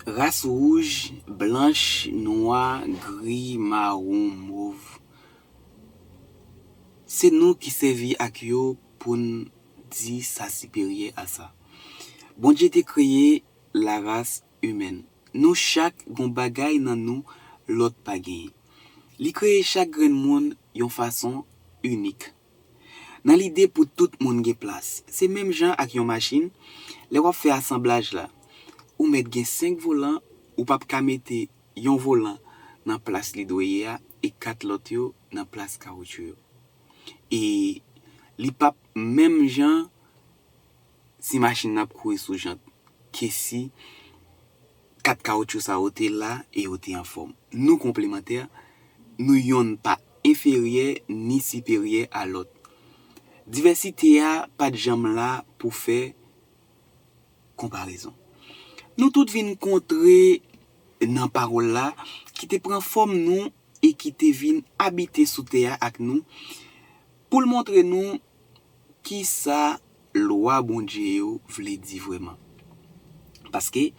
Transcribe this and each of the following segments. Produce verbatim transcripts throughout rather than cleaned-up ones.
Ras wouj, blanch, nwa, gri, mawon, mov, se nou ki sèvi ak yo pou n di sa siperyè a sa. Bondye te kreye laras imèn. Nou chak gon bagay nan nou lòt pa genyen. Li kreye chak grenn moun yon fason inik. Nan lide pou tout moun gen plas. Se menm jan ak yon machin, lè w ap fè asanblaj la, ou mèt gen senk volan, ou p ap ka mete yon volan nan plas li dwe ye a e kat lòt yo nan plas kawotchou yo. E li p ap menm jan si machin nan ap kouri sou jant ke si kat kawotchou sa yo te la e yo te anfòm. Nou konplemantè, nou yonn pa enferyè ni siperyè a lòt. Divèsite a pa t janm la pou fè konparezon. Nou tout vin kontre nan pawòl la ki te pran fòm nou e ki te vin abite sou tè a ak nou pou l montre nou kisa lwa Bondye yo vle di vrèman. Paske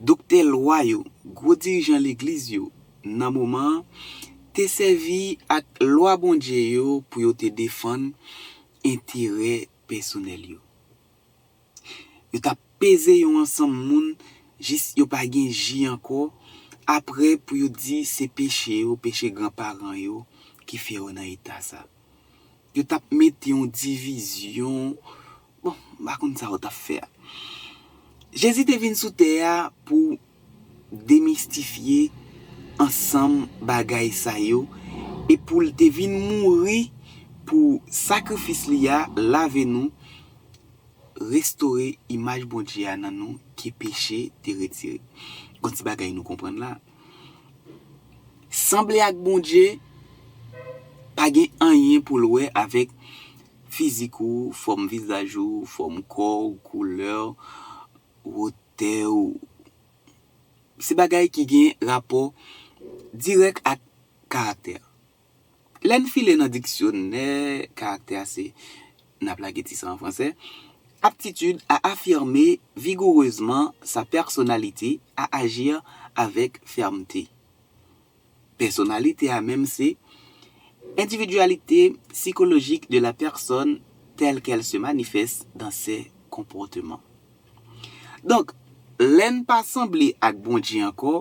doktè lwa yo, gwo dirijan legliz yo nan moman an te sèvi ak lwa Bondye yo pou yo te defann enterè pèsonèl yo. Yo t ap peze yon ansanm moun jis yo pa gen ji ankò, apre pou yo di se peche yo, peche granparan yo ki fè yo nan eta sa. Yo t ap mete yon divizyon, bon, m pa konn sa yo t ap fè a. Jezi te vin sou tè a pou demistifye ansanm bagay sa yo e pou l te vin mouri pou sakrifis li a lave nou, restore imaj Bondye a nan nou ke peche te retire. Gon ti bagay nou konprann la. Sanble ak Bondye pa gen anyen pou l wè avèk fizik ou, fòm vizaj ou, fòm kò w, koulè w, wotè w. Se bagay ki gen rapò dirèk ak karaktè. Lè n file nan diksyonè, karaktè a se, n ap lage ti sa an fransè, aptitude à affirmer vigoureusement sa personnalité, à agir avec fermeté. Pèsonalite a menm se individualité psychologique de la personne telle qu'elle se manifeste dans ses comportements. Donk, lè n pa sanble ak Bondye ankò,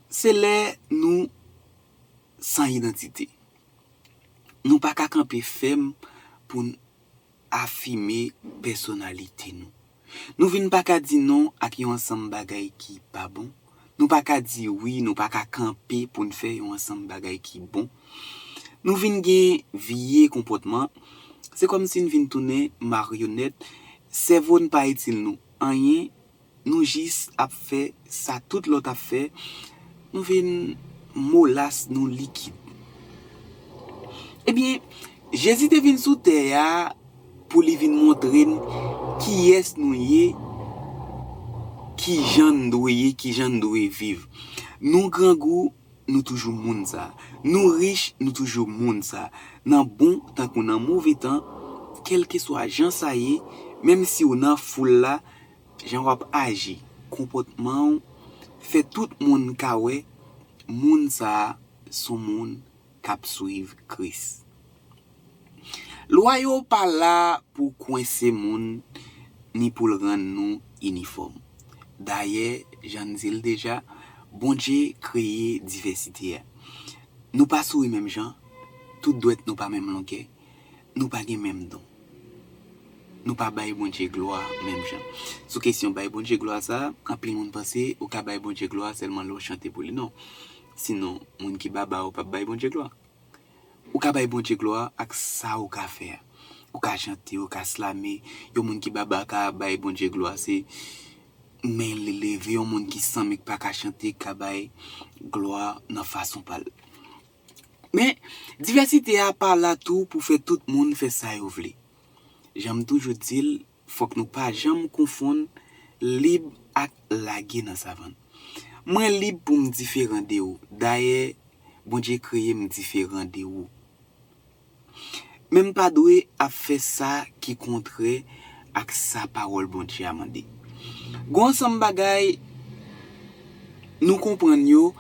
se lè nou san idantite. Nou pa ka kanpe fèm pou n afime pèsonalite nou. Nou vin pa ka di non ak yon ansanm bagay ki pa bon. Nou pa ka di wi, nou pa ka kanpe pou n fè yon ansanm bagay ki bon. Nou vin gen vye konpòtman. Se kòmsi n vin tounen maryonèt. Sèvo n pa itil nou anyen. Nou jis ap fè sa tout lòt ap fè. Nou vin molas, nou likid. Ebyen, Jezi te vin sou tè a pou li vin montre n kiyès nou ye, kijan n dwe ye, kijan n dwe viv. Nou grangou, nou toujou moun sa. Nou rich, nou toujou moun sa. Nan bon tankou nan move tan, kèlkeswa jan sa ye, menm si w nan foul la, jan w ap aji, konpòtman w, fè tout moun ka wè moun sa a s on moun k ap swiv Kris. Lwa yo pa la pou kwense moun ni pou l rann nou inifòm. Dayè, jan n di l deja, Bondye kreye divèsite a. Nou pa souri menm jan, tout dwèt nou pa menm longè, nou pa gen menm don. Nou pa bay Bondye glwa menm jan. Sou kesyon bay Bondye glwa sa a, anpil moun panse ou ka bay Bondye glwa sèlman lè w chante pou li. Non. Sinon, moun ki baba ou p ap bay Bondye glwa. Ou ka bay Bondye glwa ak sa ou ka fè a. Ou ka chante, ou ka slame. Yon moun ki baba ka bay Bondye glwa, se men li leve. Yon moun ki sanmik pa ka chante ka bay glwa nan fason pa l. Men, divèsite a pa la tou pou fè tout moun fè sa yo vle. Jan m toujou di l, fòk nou pa janm konfonn lib ak lage nan savann. Mwen lib pou m diferan de ou. Dayè, Bondye kreye m diferan de ou. Men m pa dwe ap fè sa ki kontrè ak sa pawòl Bondye a mande. Gon ansanm bagay Nou konprann yo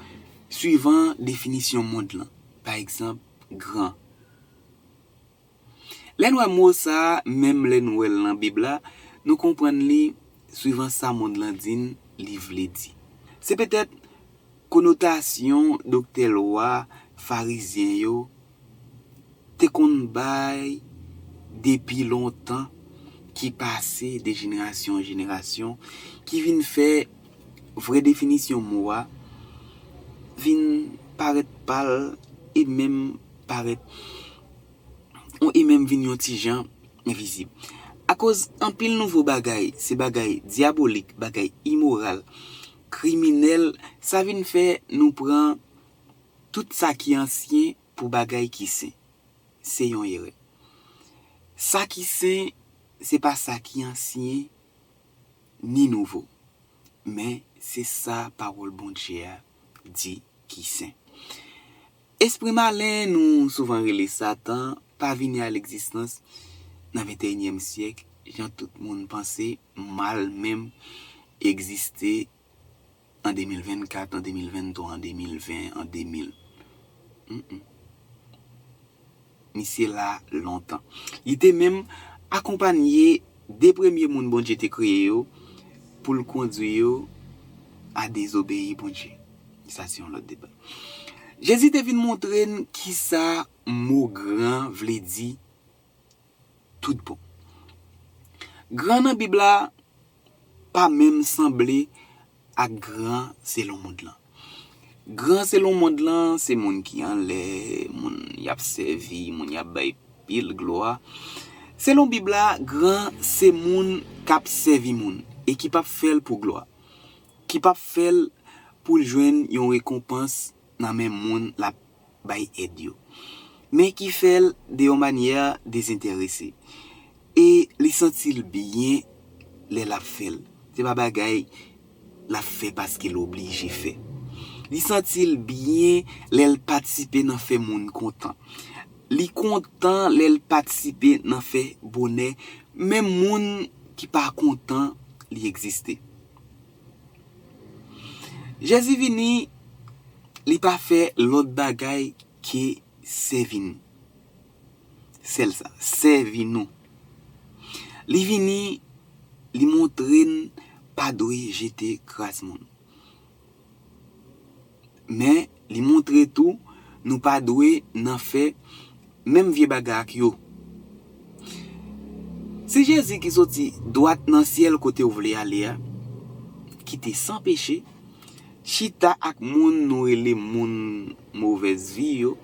swivan definisyon mond lan. Pa egzanp, gran. Lè n wè mo sa a, menm lè n wè l nan Bib la, nou konprann li swivan sa mond lan di n li vle di. Se petèt konotasyon doktè lwa farizyen yo te konn bay depi lontan, ki pase de jenerasyon an jenerasyon, ki vin fè vrè definisyon mo a vin parèt pal e menm parèt e menm vin yon ti jan envizib. Akoz anpil nouvo bagay se bagay dyabolik, bagay imoral, kriminèl, sa vin fè nou pran tout sa ki ansyen pou bagay ki sen. Se yon erè. Sa ki sen, se pa sa ki ansyen ni nouvo, men se sa pawòl Bondye a di ki sen. Espri malen, nou souvan rele Satan, pa vini a legzistans nan venteyinyèm syèk, jan tout moun panse, mal menm egziste an de mil vennkat, an de mil venntwa, an de mil ven, an de mil. Mm, mm. Misye la lontan. Li te menm akonpanye de premye moun Bondye te kreye yo pou l kondui yo a dezobeyi Bondye. Sa se yon lòt deba. Jezi te vin montre n kisa mo gran vle di tout bon. Gran nan Bib la pa menm sanble ak gran selon mond lan. Gran selon mond lan se moun ki anlè, moun y ap sèvi, moun y ap bay pil glwa. Selon Bib la, gran se moun k ap sèvi moun e ki p ap fè l pou glwa, ki p ap fè l pou l jwenn yon rekonpans nan men moun l ap bay èd yo, men ki fè l de yon manyè dezenterese. E li santi l byen lè l ap fè l. Se pa bagay l ap fè paske l oblije fè. Li santi l byen lè l patisipe nan fè moun kontan. Li kontan lè l patisipe nan fè bonè menm moun ki pa kontan li egziste. Jezi vini, li pa fè lòt bagay ke sèvi nou. Sèl sa, sèvi nou. Li vini, li montre n pa dwe jete kras moun. Men, li montre tou, nou pa dwe nan fè menm vye bagay ak yo. Si Jezi ki soti dwat nan syèl kote w vle ale a, ki te san peche, chita ak moun nou rele moun movèz vi yo,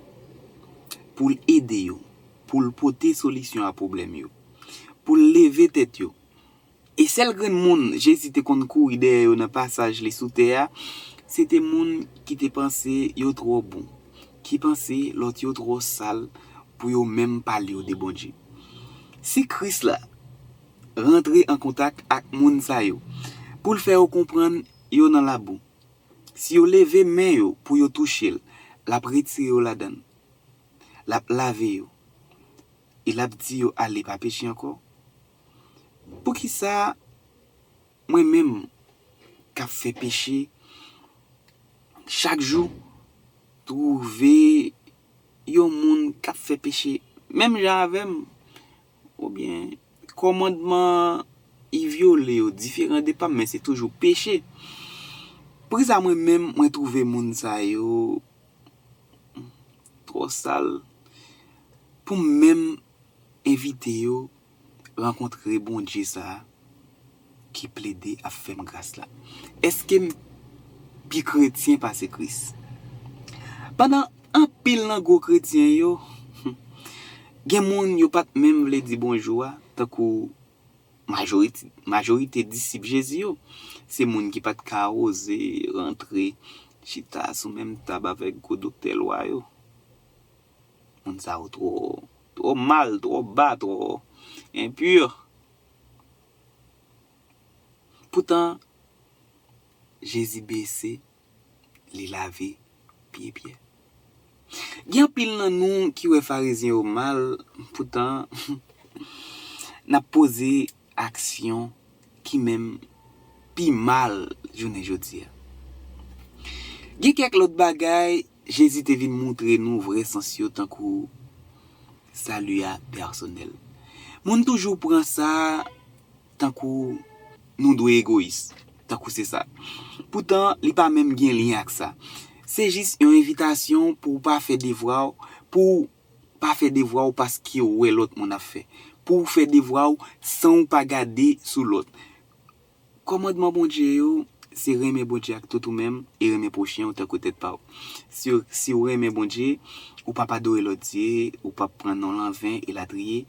pou l ede yo, pou l pote solisyon a pwoblèm yo, pou l leve tèt yo. E sèl grenn moun Jezi te konn kouri dèyè yo nan pasaj li sou tè a, se te moun ki te panse yo twò bon, ki panse lòt yo twò sal pou yo menm pale yo de Bondye. Si Kris la rantre an kontak ak moun sa yo, pou l fè yo konprann yo nan labou, si yo leve men yo pou yo touche l, l ap retire yo ladan l, l ap lave yo, e l ap di yo ale pa peche ankò. Poukisa mwen menm k ap fè peche chak jou, twouve yon moun k ap fè peche menm jan avè m, oubyen kòmandman i vyole yo diferan de pa m, men se toujou peche. Poukisa mwen menm mwen twouve moun sa yo twò sal pou m menm envite yo rankontre Bondye sa a ki plede ap fè m gras la? Èske m pi kretyen pase Kris? Pandan anpil nan gwo kretyen yo, gen moun yo pa t menm vle di bonjou a, tankou majorite, majorite disip Jezi yo, se moun ki pa t ka oze rantre chita sou menm tab avèk gwo doktè lwa yo. Moun sa yo twò, twò mal, twò ba, twò enpi. Poutan, Jezi bese, li lave pye Pyè. Gen anpil nan nou ki wè Farizyen yo mal, poutan, n ap poze aksyon ki menm pi mal jounen jodi a. Gen kèk lòt bagay Jezi te vin montre nou vrè sans yo, tankou sali a pèsonèl. Moun toujou pran sa tankou nou dwe egoyis, tankou se sa. Poutan, li pa menm gen lyen ak sa. Se jis yon envitasyon pou w pa fè devwa w, pou w pa fè devwa w paske w wè lòt moun ap fè. Pou w fè devwa w san w pa gade sou lòt. Kòmandman Bondye yo se renmen Bondye ak tout ou menm e renmen pwochen w tankou tèt pa w. Si, si w renmen Bondye, ou p ap adore lòt dye, ou p ap pran non l an ven, elatriye.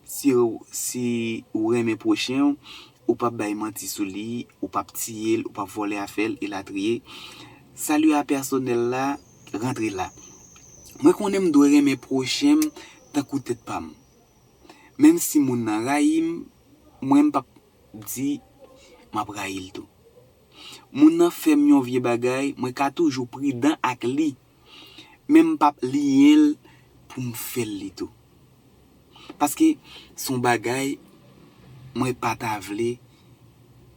Si, si ou renmen pwochen w, ou p ap bay manti sou li, ou p ap tiye l, ou p ap vòlè afè l, elatriye. Sali a pèsonèl la, rantre la. Mwen konnen m dwe renmen pwochen m tankou tèt pa m. Menm si moun nan rayi m, mwen m p ap di m ap rayi l tou. Moun nan fè m yon vye bagay, mwen ka toujou pridan ak li. Men m p ap liyen l pou m fè l li tou. Paske se yon bagay mwen pa ta vle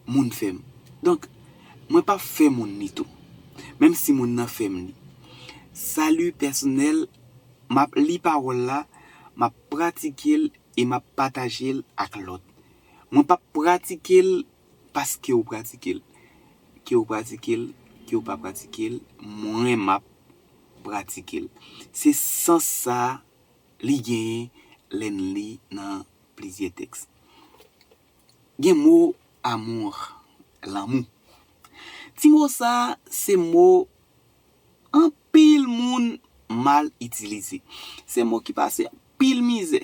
moun fè m. Donk, mwen p ap fè moun li tou. Menm si moun nan fè m li. Sali pèsonèl, m ap li pawòl la, m ap pratike l e m ap pataje l ak lòt. Mwen p ap pratike l paske w pratike l. Ke w pratike l, ke w pa pratike l, mwen m ap pratike l. Se sans sa li genyen lè n li nan plizyè tèks. Gen mo amour, lanmou. Ti mo sa, se mo anpil moun mal itilize. Se mo ki pase anpil mizè,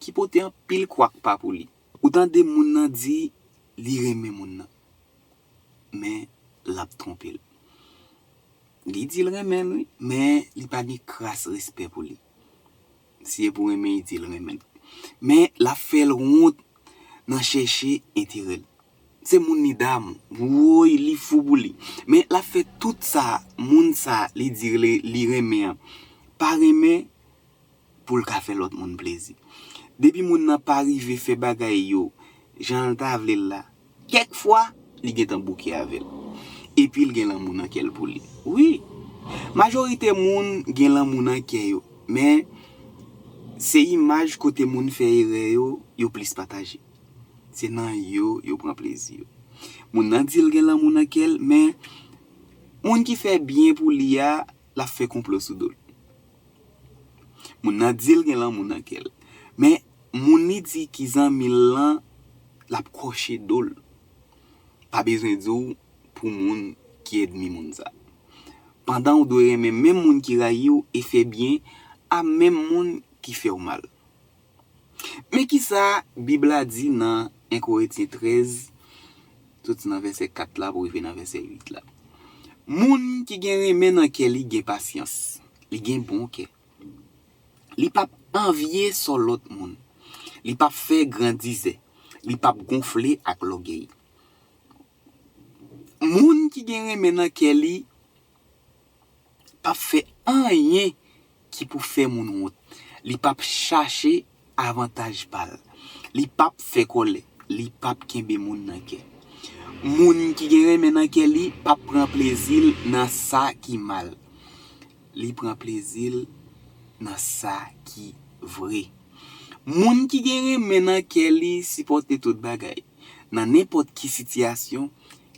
ki pote anpil kwakpa pou li. Ou tande moun nan di li renmen moun nan, men l ap twonpe l. Li di l renmen l, wi, men li pa gen kras respè pou li. Si e pou renmen, li di l renmen l. Men l ap fè l wont nan chèche enterè l. Se moun li damou. Woy, li fou pou li. Men l ap fè tout sa moun sa li di li, li renmen an pa renmen pou l ka fè lòt moun plezi. Depi moun nan pa rive fè bagay yo jan l ta vle l la, kèk fwa, li gentan bouke avè l. Epi l gen lanmou nan kè l pou li. Wi, majorite moun gen lanmou nan kè yo, men se imaj kote moun fè erè yo, yo plis pataje. Se nan yo, yo pran plezi yo. Moun nan di l gen lanmou nan kè l, men moun ki fè byen pou li a, l ap fè konplo sou do l. Moun nan di l gen lanmou nan kè l. Men, moun li di ki zanmi l lan, l ap kòche do l. Pa bezwen di w pou moun ki ènmi moun sa. Pandan w dwe renmen menm moun ki rayi w e fè byen a menm moun ki fè w mal. Men kisa Bib la di nan en Korentyen trèz, soti nan vèsè kat la pou rive nan vèsè uit la. Moun ki gen renmen nan kè li gen pasyans, li gen bon kè. Li p ap anvye sò lòt moun. Li p ap fè grandizè. Li p ap gonfle ak lògèy. Moun ki gen renmen nan kè li p ap fè anyen ki pou fè moun wont. Li p ap chache avantaj pa l. Li p ap fè kòlè. Li p ap kenbe moun nan kè. Moun ki gen renmen nan kè li p ap pran plezi l nan sa ki mal. Li pran plezi l nan sa ki vre. Moun ki gen renmen nan kè li sipòte tout bagay. Nan nenpòt ki sitiyasyon,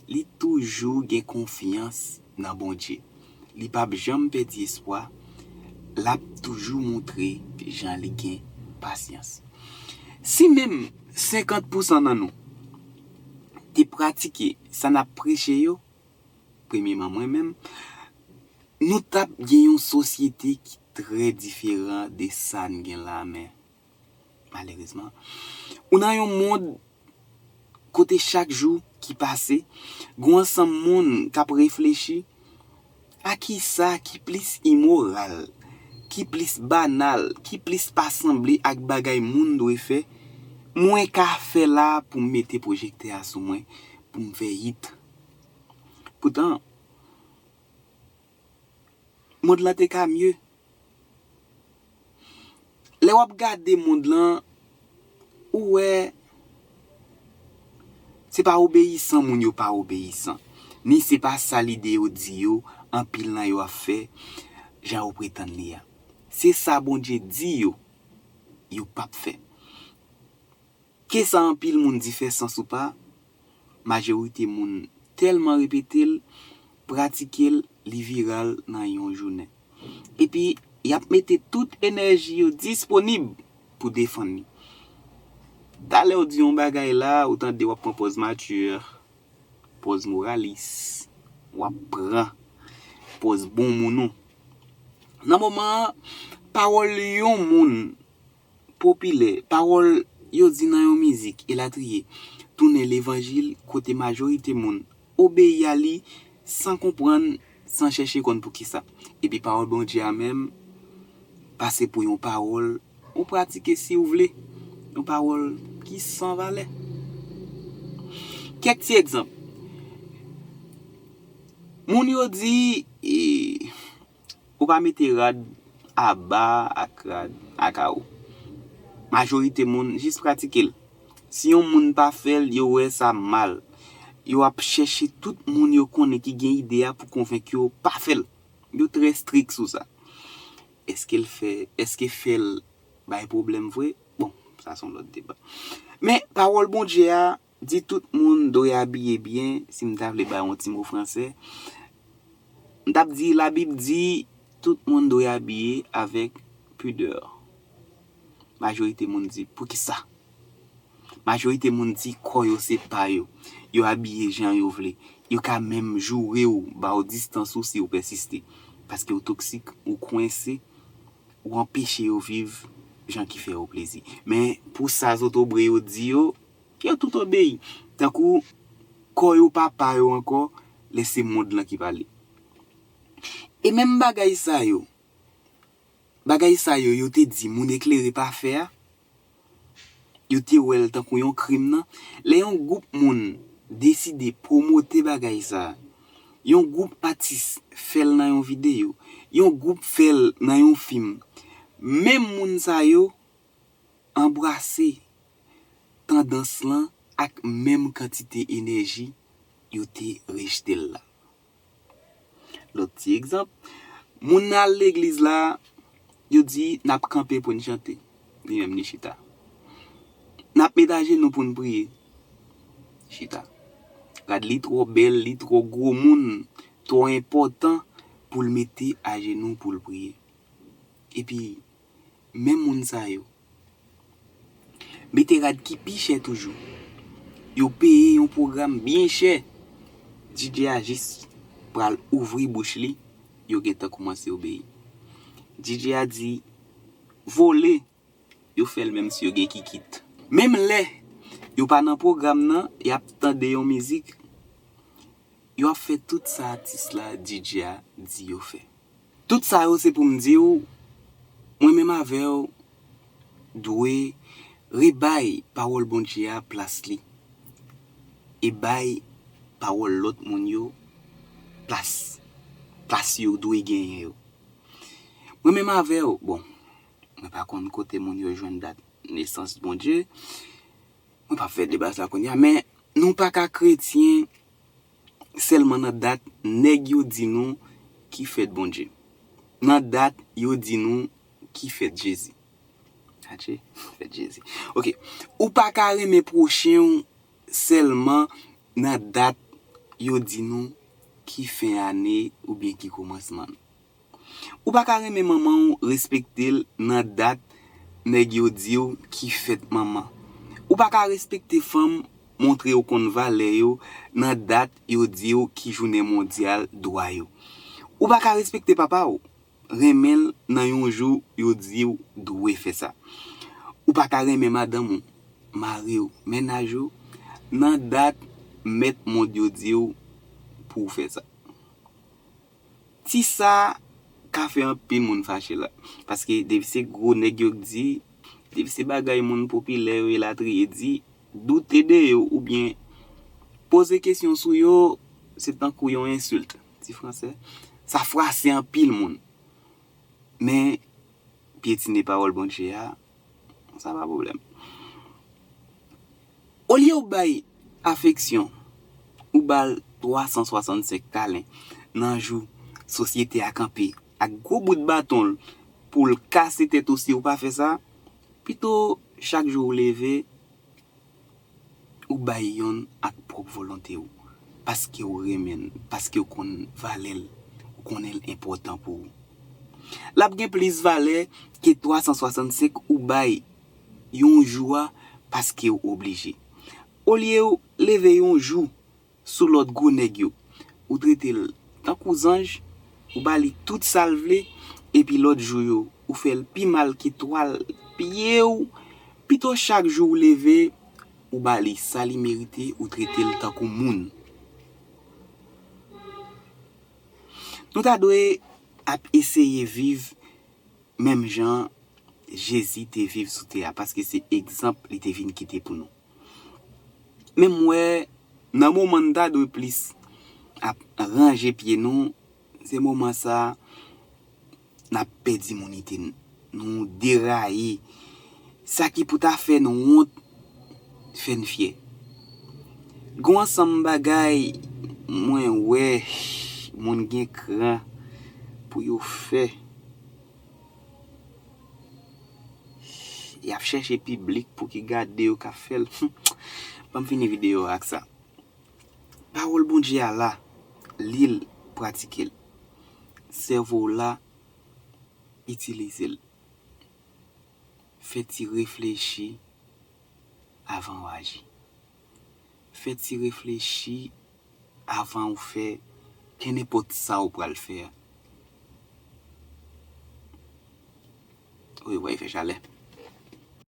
li toujou gen konfyans nan Bondye. Li p ap janm pèdi espwa, l ap toujou montre jan li gen pasyans. Si menm senkant pousan nan nou te pratike sa n ap preche yo, premyeman mwen menm, nou t ap gen yon sosyete ki trè diferan de sa n gen la, men malerezman, ou nan yon mond kote chak jou ki pase, gen yon ansanm moun k ap reflechi a kisa ki plis imoral, ki plis banal, ki plis pa sanble ak bagay moun dwe fè, mwen ka fè la pou m mete pwojektè a sou mwen, pou m fè hit. Poutan, mond lan te ka mye. Lè w ap gade mond lan, ou wè se pa obeyisan moun yo pa obeyisan. ni se pa sa lide yo di yo, anpil nan yo ap fè, jan yo pretann li a. Se sa Bondye di yo, yo p ap fè. Ke sa anpil moun di fè sans ou pa, majorite moun tèlman repete l, pratike l, li viral nan yon jounen. Epi, y ap mete tout enèji yo disponib pou defann li. Talè w di yon bagay la, ou tande w ap pran pòz matir, pòz moralis, w ap pran pòz bon moun ou. Nan moman an, pawòl yon moun popilè, pawòl yo di nan yon mizik, elatriye, tounen levanjil kote majorite moun obeyi a li san konprann, san chèche konn poukisa. Epi pawòl Bondye a menm pase pou yon pawòl ou pratike si w vle, yon pawòl ki san valè. Kèk ti egzanp. Moun yo di, e, ou pa mete rad aba ak rad akawo. Majorite moun jis pratike l. Si yon moun pa fè l, yo wè sa mal. Yo ap chèche tout moun yo konnen ki gen ide a pou konvenk yo pa fè l. Yo trè strik sou sa. Èske l fè, èske fè l bay pwoblèm vre? Bon, sa se yon lòt deba. Men, pawòl Bondye a di tout moun dwe abiye byen, si m ta vle bay yon ti mo fransè, m t ap di, Labib di, tout moun dwe abiye avèk pidè. Majorite moun di, poukisa? Majorite moun di kò yo se pa yo. Yo abiye jan yo vle. Yo ka menm joure w, ba w distans ou si w pèsiste. Paske w toksik, ou kwense, ou anpeche yo viv jan ki fè yo plezi. Men pou sa zotobre yo di yo, yo tout obeyi. Tankou kò yo pa pa yo ankò, lè se mond lan ki pale. E menm bagay sa yo, bagay sa yo, yo te di moun eklere pa fè a, yo te wè l tankou yon krim nan. Lè yon gwoup moun deside pwomote bagay sa a, yon gwoup atis fè l nan yon videyo, yon gwoup fè l nan yon fim, menm moun sa yo anbrase tandans lan ak menm kantite enèji yo te rejte l la. Lòt ti egzanp, moun nan al legliz la, yo di n ap kanpe pou n chante. Li menm li chita. N ap met ajenou pou n priye. Chita. Rad li twò bèl, li twò gwo moun, twò enpòtan pou l mete ajenou pou l priye. Epi, menm moun sa yo mete rad ki pi chè toujou. Yo peye yon pwogram byen chè. D J a jis pral ouvri bouch li, yo gentan kòmanse obeyi. D J a di, vole, yo fè l menm si yo gen kikit. Menm lè yo pa nan pwogram nan, y ap tande yon mizik, yo ap fè tout sa atis la, D J a di yo fè. Tout sa yo se pou m di w, mwen menm avè w dwe rebay pawòl Bondye a plas li. E bay pawòl lòt moun yo plas, plas yo dwe genyen yo. Mwen menm avè w, bon, mwen pa konn kote moun yo jwenn dat nesans Bondye. Mwen p ap fè deba sa kounye a, men nou pa ka kretyen sèlman nan dat nèg yo di nou ki fèt Bondye. Nan dat yo di nou ki fèt Jezi. Atche, fèt Jezi. Ok. Ou pa ka renmen pwochen w sèlman nan dat yo di nou ki fen ane oubyen ki kòmansman l. Ou pa ka renmen manman w, respekte l nan dat nèg yo di w ki fèt manman. Ou pa ka respekte fanm, montre w konn valè yo nan dat yo di w ki jounen mondyal dwa yo. Ou pa ka respekte papa w, renmen l nan yon jou yo di w dwe fè sa. Ou pa ka renmen madanm ou, mari w, mennaj ou nan dat mèt mond yo di w pou w fè sa. Ti sa ka fè anpil moun fache la. Paske depi se gwo nèg yo k di, depi se bagay moun popilè yo elatriye di, doute de yo oubyen poze kesyon sou yo, se tankou yon ensilt. Ti fransè. Sa fwase anpil moun. Men, pyetine pawòl Bondye a, sa pa pwoblèm. Olye w bay afeksyon, ou ba l twa san swasannsenk talen nan jou sosyete a kanpe ak gwo bout baton l pou l kase tèt ou si w pa fè sa, pito chak jou w leve, ou bay yonn ak pwòp volonte w, paske w renmen l, paske w konn valè l, ou konnen l enpòtan pou ou. L ap gen plis valè ke twa san swasannsenk ou bay yon jou a paske w oblije. Olye w leve yon jou sou lòd gwo nèg yo, ou trete l tankou zanj, ou ba li tout sa l vle, epi lòt jou yo, ou fè l pi mal ke twal pye w. Pito chak jou w leve, ou ba li sa li merite, ou trete l tankou moun. Nou ta dwe ap eseye viv menm jan Jezi te viv sou tè a, paske se egzanp li te vin kite pou nou. Men m wè, nan moman n ta dwe plis ap ranje pye nou, se moman sa a n ap pèdi mounite n. Nou deraye. Sa ki pou ta fè n wont, fè n fyè. Gon ansanm bagay mwen wè moun gen kran pou yo fè. Y ap chèche piblik pou ki gade yo k ap fè l. Ban m fini videyo a ak sa. Pawòl Bondye a la, li l, pratike l. Sèvo w la, itilize l. Fè ti reflechi avan w aji. Fè ti reflechi avan w fè kenenpòt sa w pral fè a. Wi, wi, fè chalè.